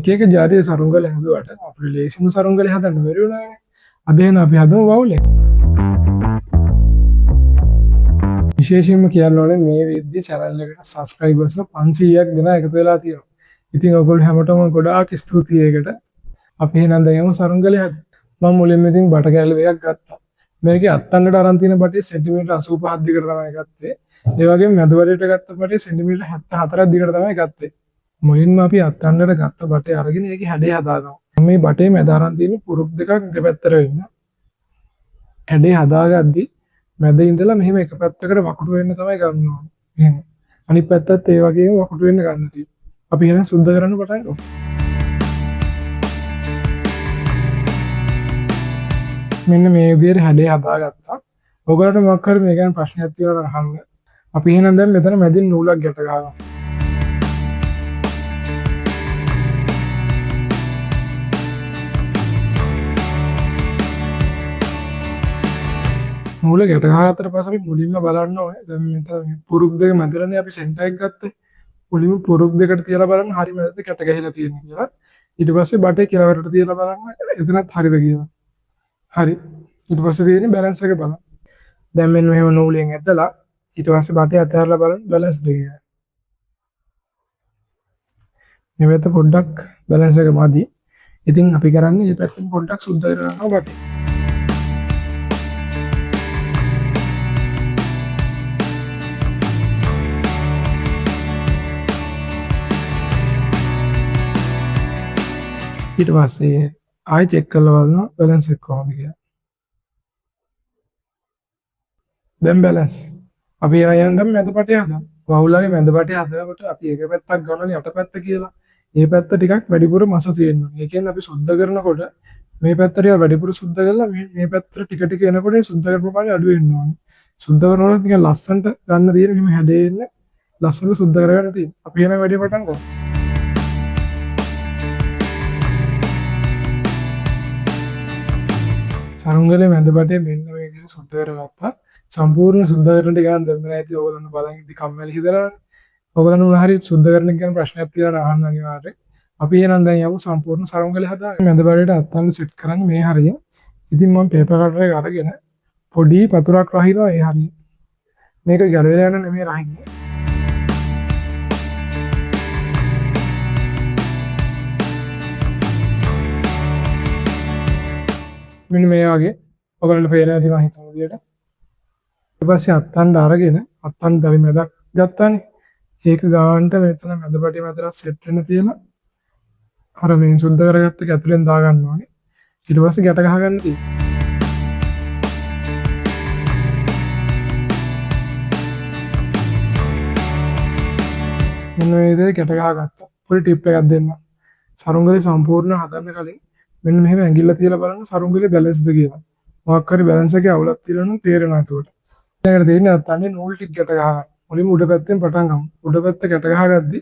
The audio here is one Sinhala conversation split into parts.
එක එක ජාතියේ සරුංගල හැදුවට අපිට ලේසිම සරුංගලේ හදන්න බැරි වුණානේ. අද එහෙනම් අපි හදමු වවුලේ. විශේෂයෙන්ම කියන්න ඕනේ මේ වෙද්දි චැනල් එකට සබ්ස්ක්‍රයිබර්ස්ලා 500ක් දෙනා එකතු වෙලා තියෙනවා. ඉතින් ඔයගොල්ලෝ හැමෝටම ගොඩාක් ස්තුතියි ඒකට. අපි එහෙනම් දැන් යමු සරුංගලේ හදන්න. මම මුලින්ම ඉතින් බට කෑලි දෙකක් ගත්තා. මේකේ අත්තන්නට අරන් තියෙන බටේ සෙන්ටිමීටර් 85ක් දිගට තමයි ගත්තේ. ඒ වගේම මැද බටේට ගත්ත බටේ සෙන්ටිමීටර් 74ක් දිගට තමයි ගත්තේ. මුලින්ම අපි අත්තන්නට ගත්ත බටේ අරගෙන ඒකේ හැඩය හදාගමු. මේ බටේ මැද අරන් තියෙන පුරුක් දෙකක් දෙපැත්තට වෙන්න. හැඩය හදාගද්දි මැද ඉඳලා මෙහෙම එක පැත්තකට වකුටු වෙන්න තමයි ගන්න ඕනේ. මෙහෙම. අනිත් පැත්තත් ඒ වගේම වකුටු වෙන්න ගන්න තියෙනවා. අපි එහෙනම් සුද්ධ කරන්න පටන් ගමු. මෙන්න මේ විදිහට හැඩය හදාගත්තා. ඔයගොල්ලන්ට මොකක් හරි මේ ගැන ප්‍රශ්නයක් තියෙනවා නම් අහන්න. අපි එහෙනම් දැන් මෙතන මැදින් නූලක් ගැට ගහමු. නූල ගැට ගහගත්තට පස්සේ අපි මුලින්ම බලන්න ඕනේ. දැන් මෙතන මේ පුරුක් දෙක මැදලානේ අපි සෙන්ටර් එක ගත්තේ. මුලින්ම පුරුක් දෙකට තියලා බලන්න හරි මැදද ගැට ගැහිලා තියෙන්නේ කියලා. ඊට පස්සේ බටේ කෙළවරට තියලා බලන්න එතනත් හරිද කියලා. හරි. ඊට පස්සේ තියෙන්නේ බැලන්ස් එක බලන්න. දැන් මෙන්න මෙහෙම නූලෙන් ඇදලා ඊට පස්සේ බටේ අතහැරලා බලන්න බැලන්ස් දෙක කියලා. මේ පැත්ත පොඩ්ඩක් බැලන්ස් එක මදි. ඉතින් අපි කරන්නේ මේ පැත්තෙන් පොඩ්ඩක් සුද්ධ කරගන්නවා බටේ. ඊට පස්සේ ආයෙ චෙක් කරලා බලනවා බැලන්ස් එක කොහොමද කියලා. දැන් බැලන්ස්. අපි එන යන දැන් මැද පටේ හදමු. වහුලාගේ මැද පටේ හදනකොට අපි එක පැත්තක් ගන්නනේ යට පැත්ත කියලා. මේ පැත්ත ටිකක් වැඩිපුර මස තියෙනවා. ඒ කියන්නේ අපි සුද්ධ කරනකොට මේ පැත්ත ටික වැඩිපුර සුද්ධ කරලා මේ පැත්තට ටික ටික එනකොට ඒ සුද්ධ කරන ප්‍රමාණය අඩු වෙන්න ඕනේ. සුද්ධ කරනකොට නිකන් ලස්සනට ගන්න තියෙන මෙහෙම හැඩේ එන්න ලස්සනට සුද්ධ කරගන්න තියෙන. අපි එහෙනම් වැඩි පටන් ගමු. සරුංගලේ මැද පටේ මෙන්න මේ විදිහට සුද්ධ කරගත්තා. සම්පූර්ණ සුද්ධ කරන ටික ගන්න දැන් නෑ. ඉතින් ඔයගොල්ලෝ බලන් ඉඳි කම්මැලි හිතලා ඔයගොල්ලෝ මොන හරි සුද්ධ කරන එක ගැන ප්‍රශ්නයක් තියෙනවා නම් අහන්න අනිවාර්යෙන්. අපි එහෙනම් දැන් යමු සම්පූර්ණ සරුංගලේ හදාගන්න. මැද පටේට අත්තන්න සෙට් කරන්නේ මේ හරිය. ඉතින් මම පේපර් කටර් එක අරගෙන පොඩි පතුරක් රහිනවා ඒ හරිය. මේක ගැලවිලා යන නෙමෙයි රහින්නේ. මෙන්න මේ වගේ ඔයගොල්ලන්ට පේනවා ඇති මම හිතන විදියට. ඊට පස්සේ අත්තන්න අරගෙන අත්තන්න අපි මැදක් ගත්තානේ. ඒක ගානට මෙතන මැද පටේ මැදට සෙට් වෙන්න තියලා අර මේ සුද්ධ කරගත්ත එක ඇතුලෙන් දාගන්න ඕනේ. ඊට පස්සේ ගැට ගහ ගන්න තියෙන්නේ. මෙන්න මේ විදිහට ගැට ගහ ගත්තා. පොඩි ටිප් එකක් දෙන්න. සරුංගලේ සම්පූර්ණ හදන්න කලින් මෙන්න මෙහෙම ඇඟිල්ල තියලා බලන්න සරුංගලේ බැලන්ස්ද කියලා. මොකක් හරි බැලන්ස් එකේ අවුලක් තියෙනවා නම් තේරෙනවා එතකොට. ඊළඟට තියෙන්නේ අත්තන්නේ නූල් ටික ගැට ගහ ගන්න. මුලින්ම උඩ පැත්තෙන් පටන් ගමු. උඩ පැත්ත ගැට ගහගද්දි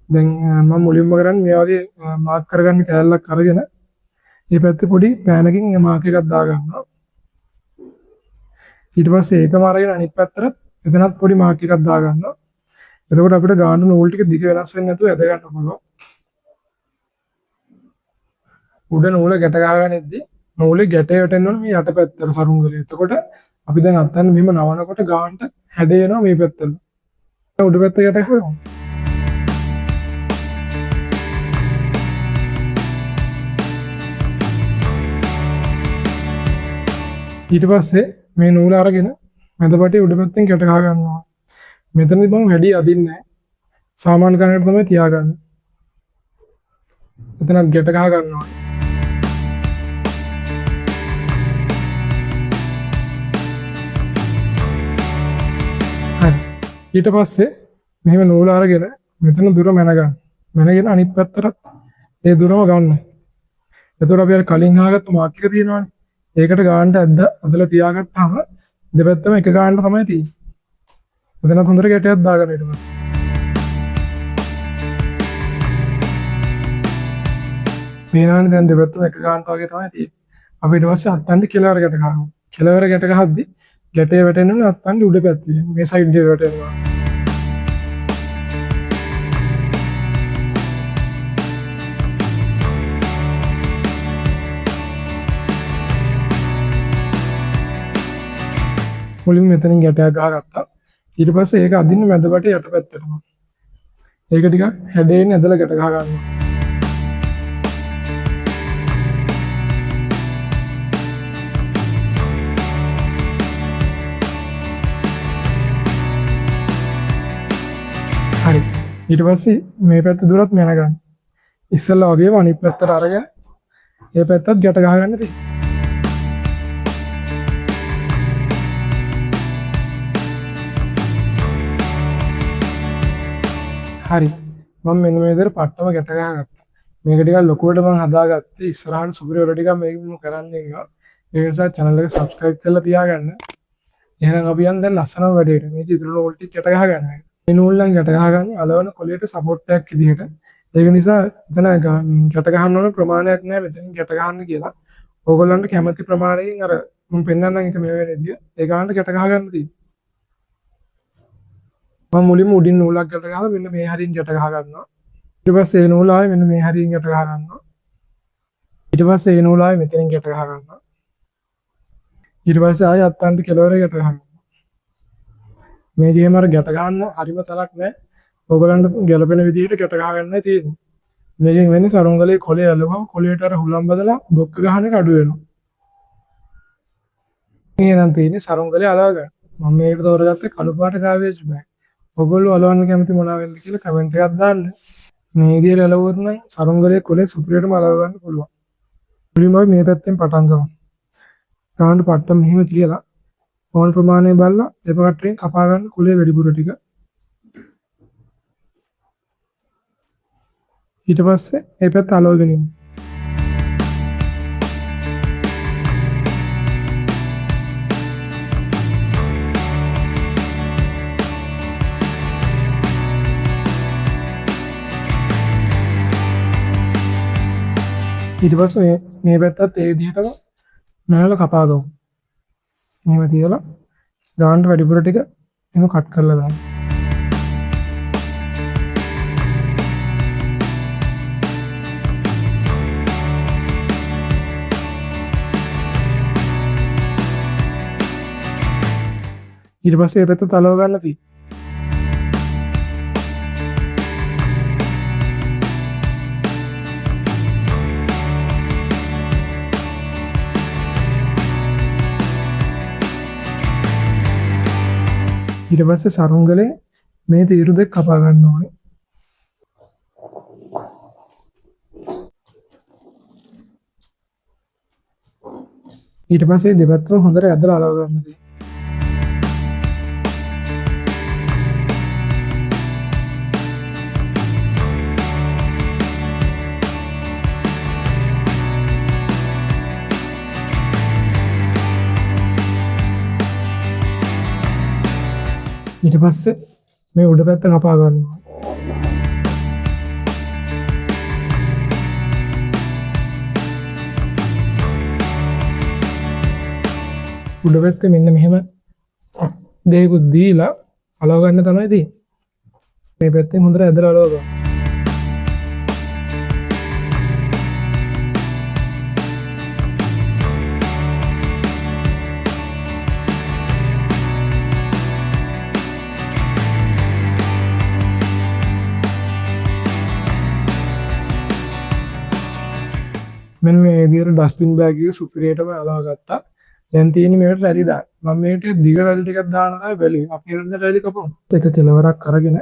දැන් මම මුලින්ම කරන්නේ මේ වගේ මාක් කරගන්න කෑල්ලක් අරගෙන මේ පැත්තේ පොඩි පෑනකින් මාක් එකක් දාගන්නවා. ඊට පස්සේ ඒකම අරගෙන අනිත් පැත්තට එතනත් පොඩි මාක් එකක් දාගන්නවා. එතකොට අපිට ගාන නූල් ටික දිග වෙනස් වෙන්නේ නැතුව ඇද ගන්න පුළුවන්. උඩ නූල ගැට ගහගෙන ඉද්දි නූලේ ගැටේ වැටෙන්න ඕනේ මේ යට පැත්තට සරුංගලේ. එතකොට අපි දැන් අත්තන්න මෙහෙම නවනකොට ගානට හැඩය එනවා මේ පැත්තට. උඩ පැත්ත ගැට ගහමු. ඊට පස්සේ මේ නූල අරගෙන මැද පටේ උඩ පැත්තෙන් ගැට ගහ ගන්නවා. මෙතනදි මම වැඩි අදින්නේ නැහැ. සාමාන්‍ය කනකට තමයි තියාගන්නේ. එතනත් ගැට ගහ ගන්නවා. හරි. ඊට පස්සේ මෙහෙම නූල අරගෙන මෙතන දුර මැන ගන්න. මැනගෙන අනිත් පැත්තට ඒ දුරම ගන්න. එතකොට අපි අර කලින් හාගත්ත මාක් එක තියෙනවනේ. ඒකට ගානට ඇදලා තියාගත්තාම දෙපැත්තම එක ගානට තමයි තියෙන්නේ. එතනත් හොඳට ගැටයක් දාගන්න ඊට පස්සේ. පේනවනේ දැන් දෙපැත්තම එක ගානට වගේ තමයි තියෙන්නේ. අපි ඊට පස්සේ අත්තන්ට කෙළවර ගැට ගහමු. කෙළවර ගැට ගහද්දි ගැටේ වැටෙන්න ඕනේ අත්තන්ට උඩ පැත්තේ. මේ සයිඩ් එකට වැටෙනවා. මුලින්ම මෙතනින් ගැටයක් ගහගත්තා. ඊට පස්සේ ඒක අදින්න මැද බටේ යට පැත්තටම. ඒක ටිකක් හැඩයෙන් ඇදලා ගැට ගහ ගන්නවා. හරි. ඊට පස්සේ මේ පැත්ත දුරත් මෙන ගන්න. ඉස්සෙල්ලා වගේම අනිත් පැත්තට අරගෙන ඒ පැත්තත් ගැට ගහ ගන්න තියෙනවා. හරි. මම මෙන්න මේ විදිහට පට්ටම ගැට ගහගත්තා. මේක ටිකක් ලොකුවට මම හදාගත්තේ. ඉස්සරහට සුපිරි වැඩ ටිකක් මේක මම කරන්න ඉන්නවා. ඒ නිසා channel එක subscribe කරලා තියාගන්න. එහෙනම් අපි යන් දැන් ලස්සනම වැඩේට. මේක ඉතුරු නූල් ටික ගැට ගහ ගන්න. මේ නූල් නම් ගැට ගහගන්නේ අලවන කොළයට සපෝට් එකක් විදිහට. ඒක නිසා එතන ගැට ගහන්න ඕන ප්‍රමාණයක් නෑ මෙතනින් ගැට ගහන්න කියලා. ඕගොල්ලන්ට කැමති ප්‍රමාණයකින් අර මම පෙන්නන්නම් එක මේ වෙන විදිය. ඒ ගානට ගැට ගහ ගන්න තියෙන්නේ. මම මුලින්ම උඩින් නූලක් ගැට ගහලා මෙන්න මේ හරියෙන් ගැට ගහ ගන්නවා. ඊට පස්සේ ඒ නූල ආයේ මෙන්න මේ හරියෙන් ගැට ගහ ගන්නවා. ඊට පස්සේ ඒ නූල ආයේ මෙතනින් ගැට ගහ ගන්නවා. ඊට පස්සේ ආයේ අත්තන්ට කෙළවර ගැට ගහ ගන්නවා. මේ ගේම අර ගැට ගන්න හරිම තරක් නෑ. ඕගොල්ලන්ට ගැලපෙන විදිහට ගැට ගහ ගන්නයි තියෙන්නේ. මේකෙන් වෙන්නේ සරුංගලේ කොළේ ඇල්ලුවම කොළේට අර හුලම් බදලා බොක්ක ගහන එක අඩු වෙනවා. මේ නම් තියෙන්නේ සරුංගලේ අලව ගන්න. මම මේකට තෝරගත්තේ කළු පාට ගාබේජ් බෑග්. ඔයගොල්ලෝ අලවන්න කැමති මොනවා වෙන්ද කියලා කමෙන්ට් එකක් දාන්න. මේ විදිහට අලවුවොත් නම් සරුංගලේ කොළේ සුපිරියටම අලව ගන්න පුළුවන්. මුලින්ම අපි මේ පැත්තෙන් පටන් ගමු. ගානට පට්ටම මෙහෙම තියලා ඕන ප්‍රමාණය බලලා දෙපකට්ටෙන් කපා ගන්න කුලේ වැඩිපුර ටික. ඊට පස්සේ මේ පැත්ත අලවගෙන ඉන්න. ඊට පස්සේ මේ පැත්තත් ඒ විදිහටම නලල කපා ගමු. මෙහෙම තියලා ගානට වැඩිපුර ටික එහෙම කට් කරලා දාන්න. ඊට පස්සේ මේ පැත්ත තලව ගන්න තියෙන්නේ. ඊට පස්සේ සරුංගලේ මේ තීරු දෙක කපා ගන්න ඕනේ. ඊට පස්සේ දෙපැත්තම හොඳට ඇදලා අලව ගන්න තියෙන්නේ. ඊට පස්සේ මේ උඩ පැත්ත කපා ගන්නවා. උඩ පැත්තේ මෙන්න මෙහෙම දෙයක්ත් දීලා අලව ගන්න තමයි තියෙන්නේ. මේ පැත්තෙන් හොඳට ඇදලා අලව ගන්න. මෙන්න මේ විදිහට ඩස්බින් බෑග් එක සුපිරියටම අලව ගත්තා. දැන් තියෙන්නේ මේකට රැලි දාන්න. මම මේකට දිග රැලි ටිකක් දාන්න තමයි බැලුවේ. අපි ඊළඟ රැලි කපමු. එක කෙලවරක් අරගෙන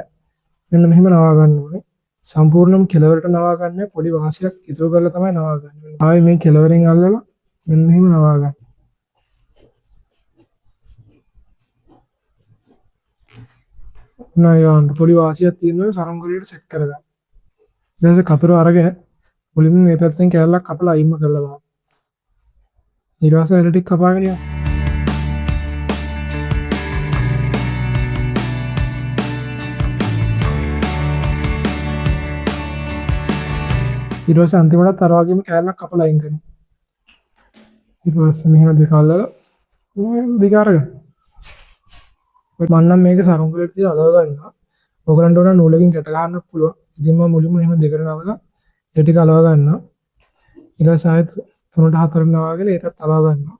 මෙන්න මෙහෙම නවා ගන්න ඕනේ. සම්පූර්ණයෙන්ම කෙලවරට නවා ගන්න පොඩි වාසියක් ඉතුරු කරලා තමයි නවා ගන්න. ආයේ මේ කෙලවරෙන් අල්ලලා මෙන්න මෙහෙම නවා ගන්න. නෑ යාන්ට පොඩි වාසියක් තියෙනවා සරංගලියට සෙට් කරගන්න. ඊට පස්සේ කතුර අරගෙන මුලින්ම මේ පැත්තෙන් කෑල්ලක් කපලා අයින්ම කරලා දාන්න. ඊට පස්සේ ඇල ටික කපාගෙන යන්න. ඊට පස්සේ අන්තිමටත් අර වගේම කෑල්ලක් කපලා අයින් කරනවා. ඊට පස්සේ මෙහෙම දෙක අල්ලලා මෙහෙම දෙක අරගන්න. මම නම් මේක සරුංගලට තියලා අලව ගන්නවා. ඔයගලන්ට ඕන නූලකින් ගැට ගන්න පුළුවන්. ඉතින් මම මුලින්ම එහෙම දෙකට නවලා ඒ ටික අලව ගන්නවා. ඊට පස්සේ ආයෙත් තුනට හතරට නවාගෙන ඒකත් අලව ගන්නවා.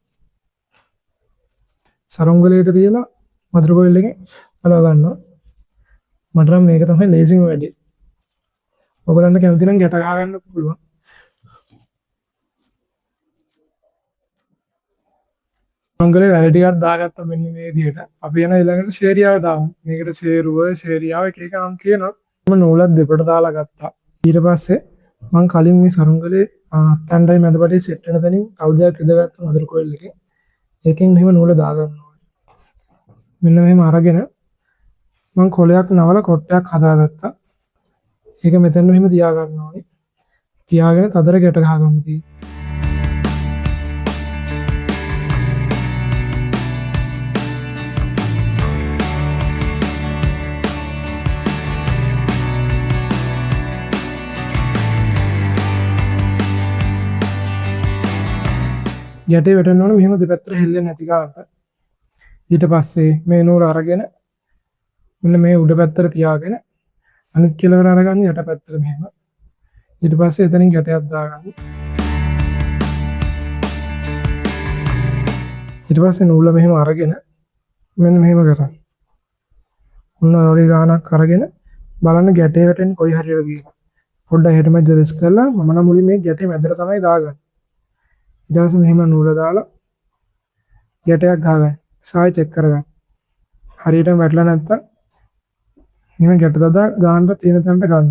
සරුංගලයට තියලා මදර් කොයිල් එකෙන් අලව ගන්නවා. මට නම් මේක තමයි ලේසිම වැඩේ. ඔයගොල්ලන්ට කැමති නම් ගැට ගහ ගන්න පුළුවන්. සරුංගලේ වැල ටිකක් දාගත්තා මෙන්න මේ විදිහට. අපි යන ඊළඟට ශේරියාව දාමු. මේකට සේරුව, ශේරියාව එක එක නම් කියනවා. මම නූලක් දෙපට දාලා ගත්තා. ඊට පස්සේ මං කලින් මේ සරුංගලේ අත්තන්ඩයි මැදපටේ සෙට් වෙන තැනින් කවුදයක් යොදගත්ත මදර් කොයිල් එකේ. ඒකෙන් මෙහෙම නූල දාගන්න ඕනේ. මෙන්න මෙහෙම අරගෙන මං කොලයක් නවලා කොට්ටයක් හදාගත්තා. ඒක මෙතන මෙහෙම තියාගන්න ඕනේ. තියාගෙන තදර ගැට ගහගමු තියෙන්නේ. ගැටේ වැටෙන්න ඕනේ මෙහෙම දෙපැත්තට හෙල්ලෙන්නේ නැති ගානට. ඊට පස්සේ මේ නූල අරගෙන මෙන්න මේ උඩ පැත්තට තියාගෙන අනිත් කෙළවර අරගන්න යට පැත්තට මෙහෙම. ඊට පස්සේ එතනින් ගැටයක් දාගන්න. ඊට පස්සේ නූල මෙහෙම අරගෙන මෙන්න මෙහෙම කරන්න. ඔන්න ඔය වගේ ගානක් අරගෙන බලන්න ගැටේ වැටෙන්නේ කොයි හරියටද කියලා. පොඩ්ඩක් හෙට මැද රෙස් කරලා මම නම් මුලින් මේ ගැටේ මැදට තමයි දාගන්නේ. ඊට පස්සේ මෙහෙම නූල දාලා ගැටයක් ගහගන්න. සාය චෙක් කරගන්න. හරියටම වැටලා නැත්තම් මෙහෙම ගැට දදා ගානට තියෙන තැනට ගන්න.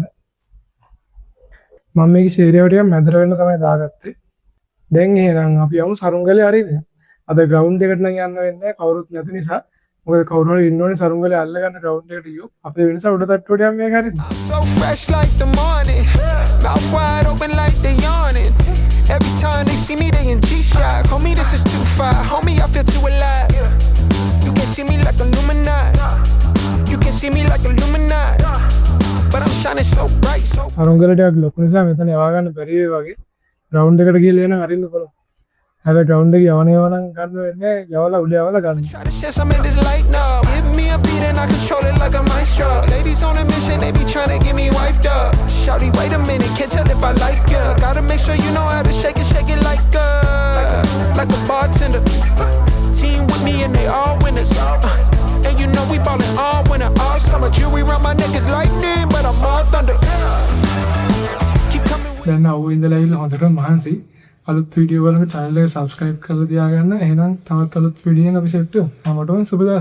මම මේකේ ශේරියාව ටිකක් මැදට වෙන්න තමයි දාගත්තේ. දැන් එහෙනම් අපි යමු සරුංගලේ අරින්න. අද ග්‍රවුන්ඩ් එකට නම් යන්න වෙන්නේ නැහැ කවුරුත් නැති නිසා. මොකද කවුරු හරි ඉන්න ඕනේ සරුංගලේ අල්ලගන්න ග්‍රවුන්ඩ් එකට ගියොත්. අපේ වෙනස උඩ තට්ටුවට යම් මේක අරින්න. So fresh like the morning, mouth wide open like they yawning. Every time they see me, they in G-Shock. Homie, this is too far. Homie, I feel too alive. You can see me like Illuminati. You can see me like Illuminati. But I'm shining so bright, so සරුංගල ටිකක් ලොකු නිසා මෙතන යවා ගන්න බැරි වෙයි වගේ. ග්‍රවුන්ඩ් එකට ගිහලා එන අරින්න පුළුවන්. හැබැයි ග්‍රවුන්ඩ් එකේ යවන ඒවා නම් ගන්න වෙන්නේ නැහැ. යවලා උඩ යවලා ගන්න. try to share some of this light now. Give me a beat and I control it like a maestro. Ladies on a mission, they be trying to get me wiped up. Shawty, wait a minute, can't tell if I like ya. Gotta make sure you know how to shake it like a bartender. Team with me and they all winners. And you know we ballin' all winter, all summer. Jewelry round my neck is lightning, but I'm all thunder. Keep coming with. දැන් අවුව ඉඳලා ඇවිල්ලා හොඳටම මහන්සි. අලුත් වීඩියෝ වලට channel එක subscribe කරලා තියාගන්න. එහෙනම් තවත් අලුත් වීඩියෝ එකකින් අපි සෙට් වෙමු. හැමෝටම සුබ දවසක්.